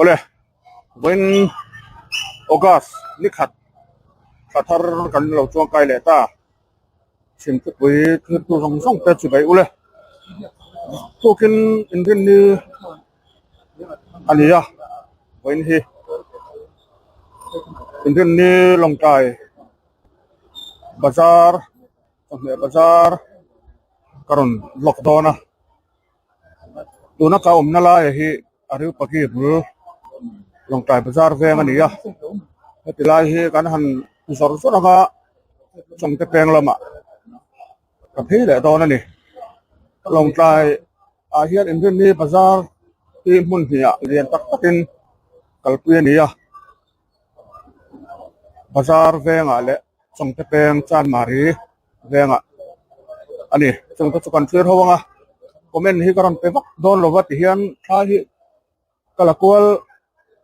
Awle vawiin August ni khat thla thar kan lo chuangkai leh ta chhimthupui thirtu zawng zawng te chi bai ule tukin inrinni a ni a vawiin hi inrinni lawngtlai bazar chawhmeh bazar ka rawn vlog dawn a. Tuna ka awmna laia hi Areopagi bul Lawngtlai bazar veng a ni a heti lai hi kan han zawrh zawrh anga Chawngte peng lamah ka phei leh dawn a ni Lawngtlai ah hian Inrinni bazar hi hmun hnih ah lian tak takin kalpui a ni a bazar vengah leh Chawngte peng Chanmari vengah a ni chung te chu kan thlir ho ang a comment hi ka rawn pe vak dawn lo va ti hian thla hi ka la kual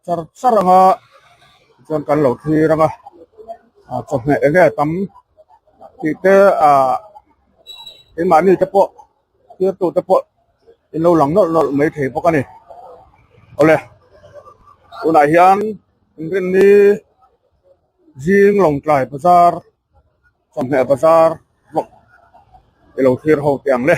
char char ang a tichuan kan lo thlir ang a ah chawhmeh eng nge tam tih te ah keimahni te pawh thlir tu te pawh in lo lang nawlh nawlh mai thei bawk a ni awle tunah hian inrinni zing lawngtlai bazar. Chawhmeh bazar vawk i lo thlir ho teh ang le.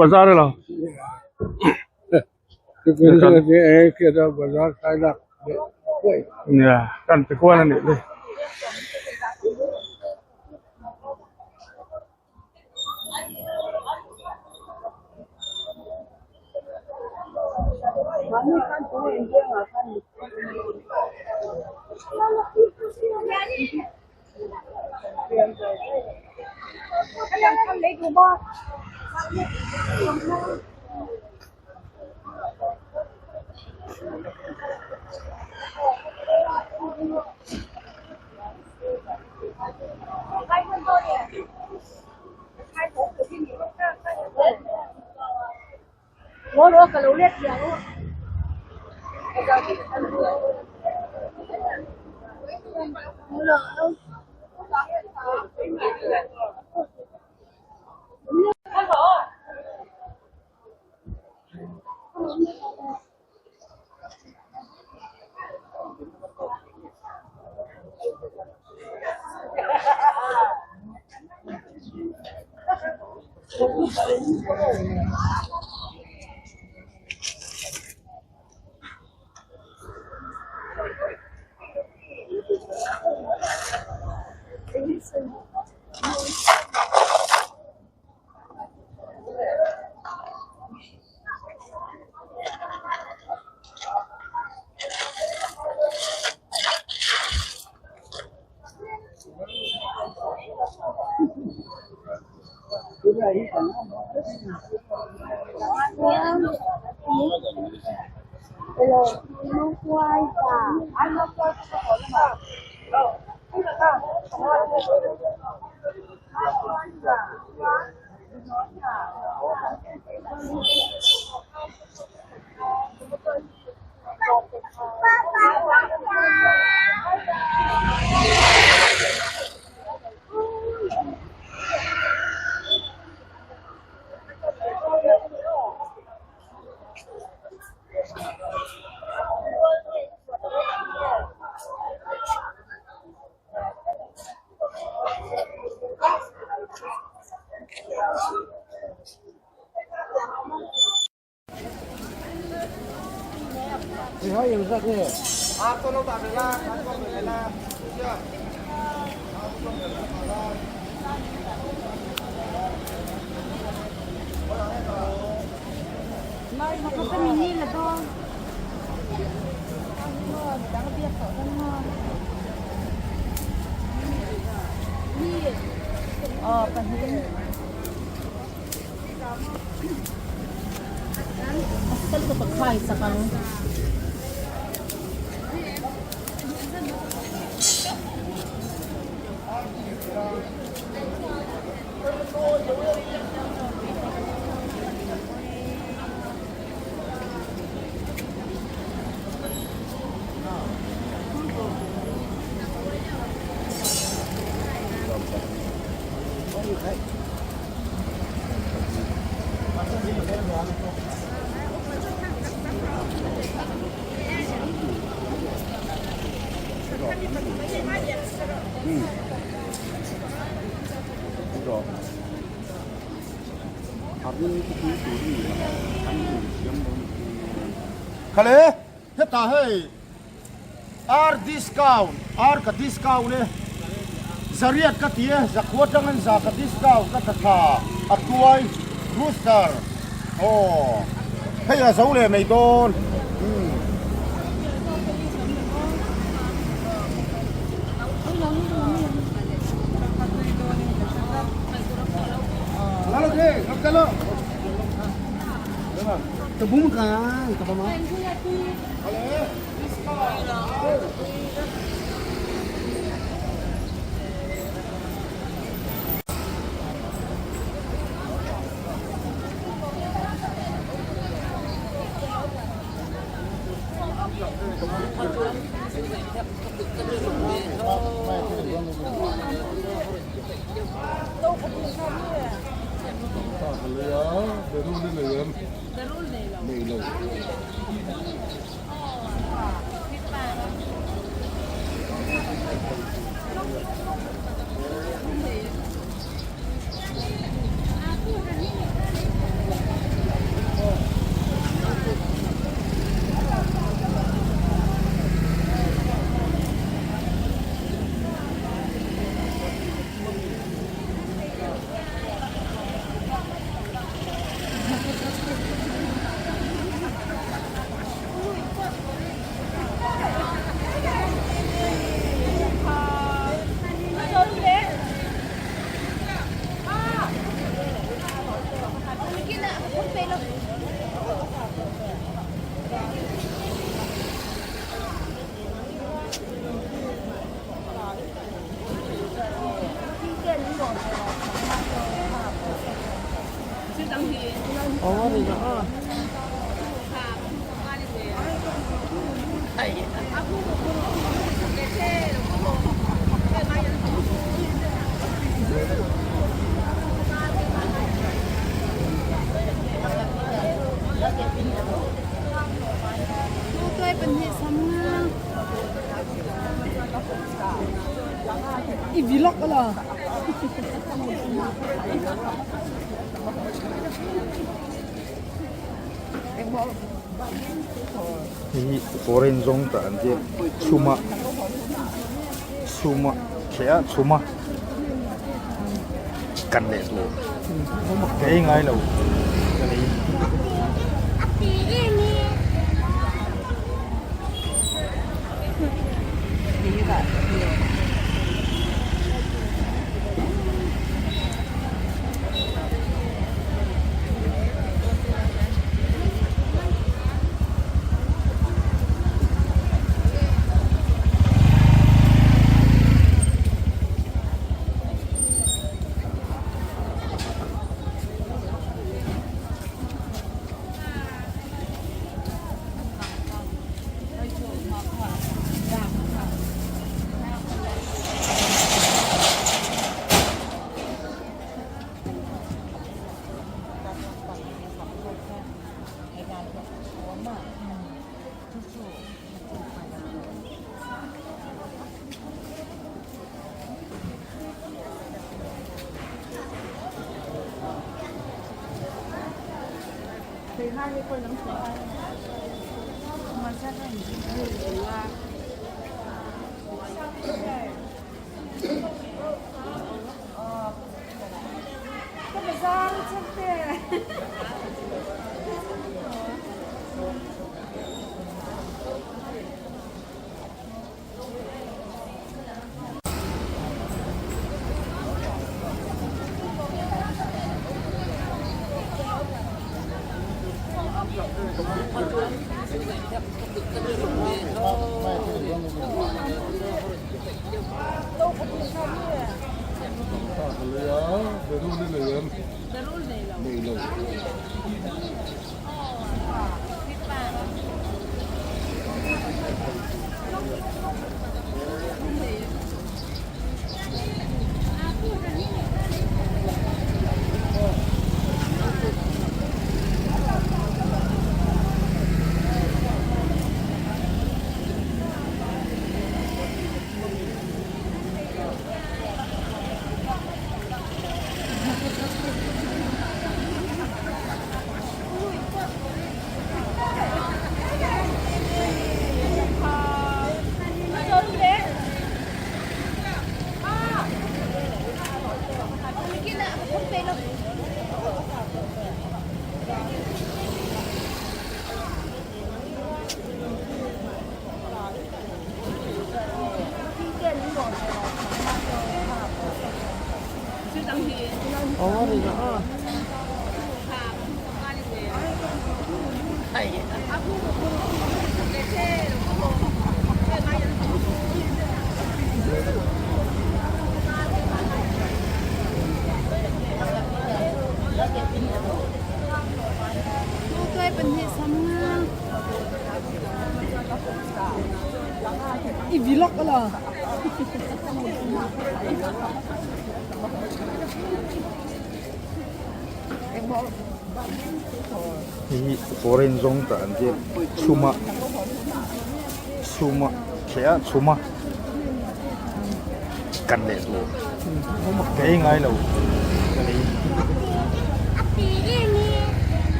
Bazar elo nia kan ti kual a nih hi. Khale hetah hei ar discount ar ka discount e zariat ka ti e zakhua atangin za ka discount ka tha tha a tuai rooster aw hei a zo leh mai dawn umm. Hei hi foreign zawng tah an tia chhuma chhuma thleh a chhuma kan leh tur ka ei ngai lo ka lei. I vlog ala. Hei hi foreign zawng tah an tia chhuma chhuma theh a chhuma kan leh tur ka ei ngai lo ka lei.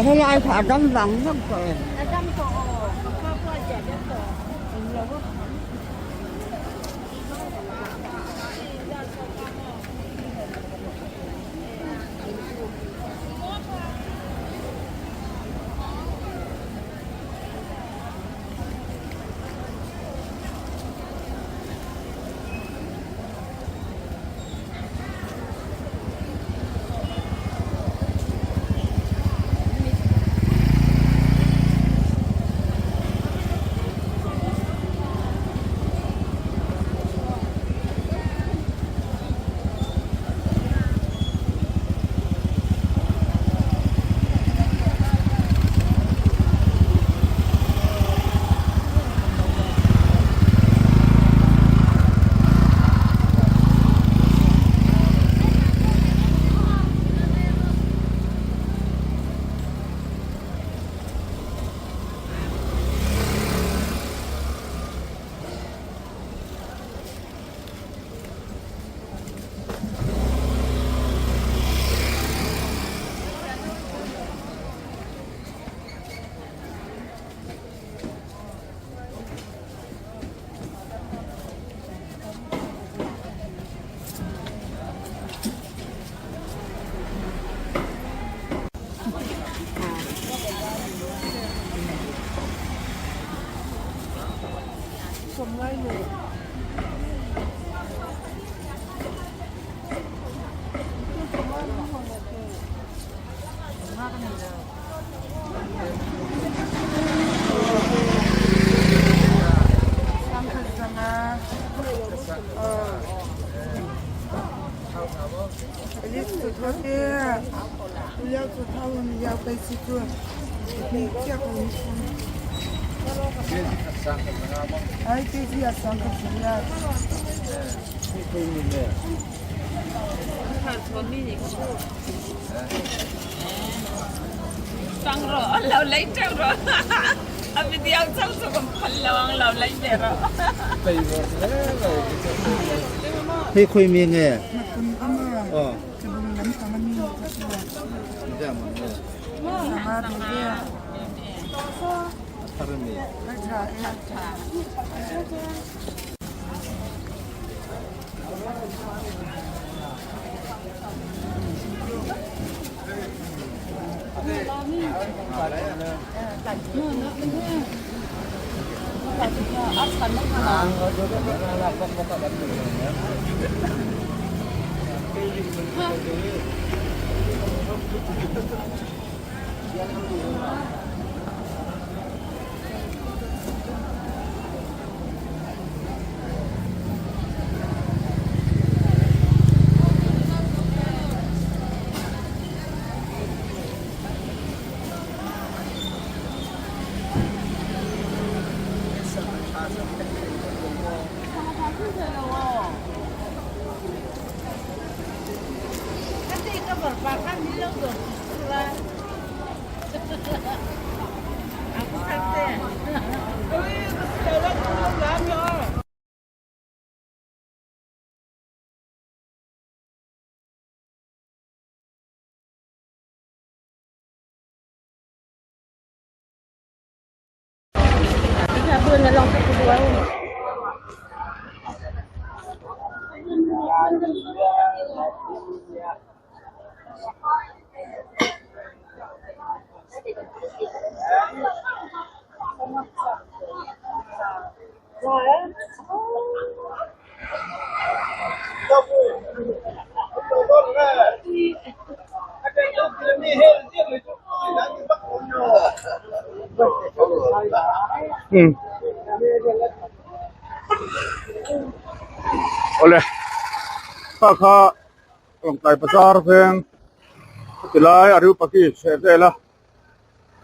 Helai kha a dam vang vak tawh em? Hei khawi mi nge? Aw. Thar mi. Um awle kha kha Lawngtlai bazar veng tilai a Riupaki chheh vel a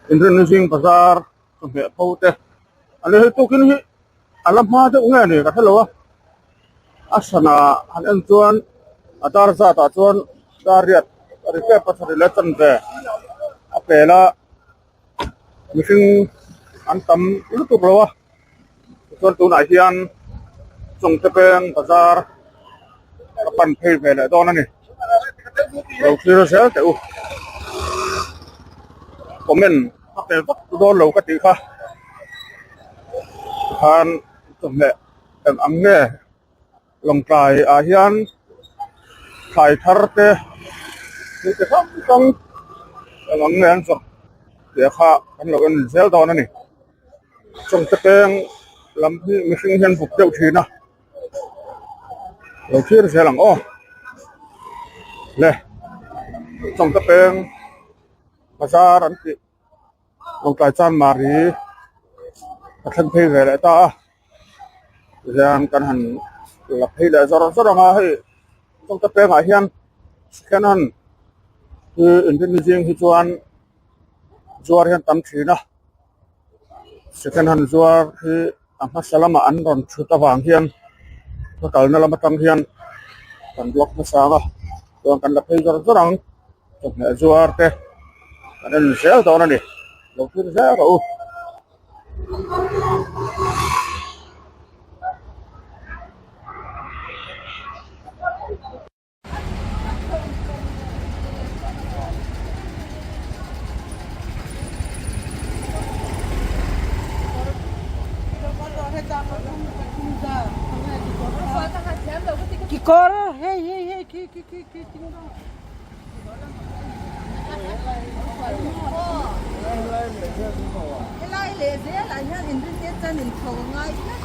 inrinna zing bazar chawhmeh pho te a ni hei tukin hi a la hma deuh nge ni ka hrelo a a hranah han en chuan a dar zat ah chuan dar riat ri tep a sarih leh chanve a pel a mihring an tam lutuk lo a tichuan tunah hian. Chawngte peng bazar ka pan phei ve leh dawn a ni lo thlir zel teh u comment a pe vak dawn lo ka tih kha tikhan chawhmeh eng ang nge Lawngtlai ah hian thlai thar te thil chi hrang hrang eng ang nge an zawrh tih kha kan lo en zel dawn a ni. Chawngte peng lam hi mihring hian buk deuh thin a lo thlir zel ang aw le Chawngte peng bazar an tih Lawngtlai Chanmari a thleng phei ve leh ta a tihian kan han la phei leh zawr zawr ang a hei Chawngte pengah hian second hand hi inrinni zing hi chuan zuar hian tam thin a. Second hand zuar hi a hmasa lamah an rawn thut avang hian ka kalna lam atang hian kan block hmasa ang a chuan kan la phei zawr zawr ang chawhmeh zuar te kan en zel dawn a ni lo thlir zel rawh u. Kikawr hei hei hei khi khi khi khi Helai leh zelah hian inrinni chuan intho a ngai tlat.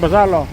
Bazar lo.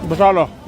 Bazar lo.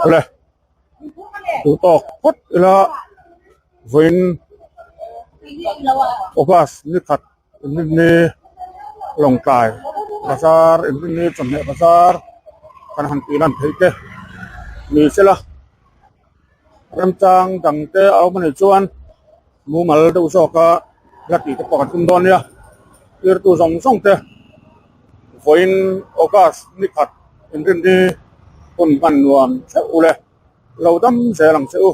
Awle duh tawk phawt ila vawiin August ni khat inrinni Lawngtlai bazar inrinni chawhmeh bazar kan han tih lan theih te ni sela remchang dang te a awm anih chuan mumal deuh zawka la tih te pawh kan tum dawn nia tirtu zawng zawng te vawiin August ni khat inrinni hun hman nuam theuh ule lo dam zel ang che u.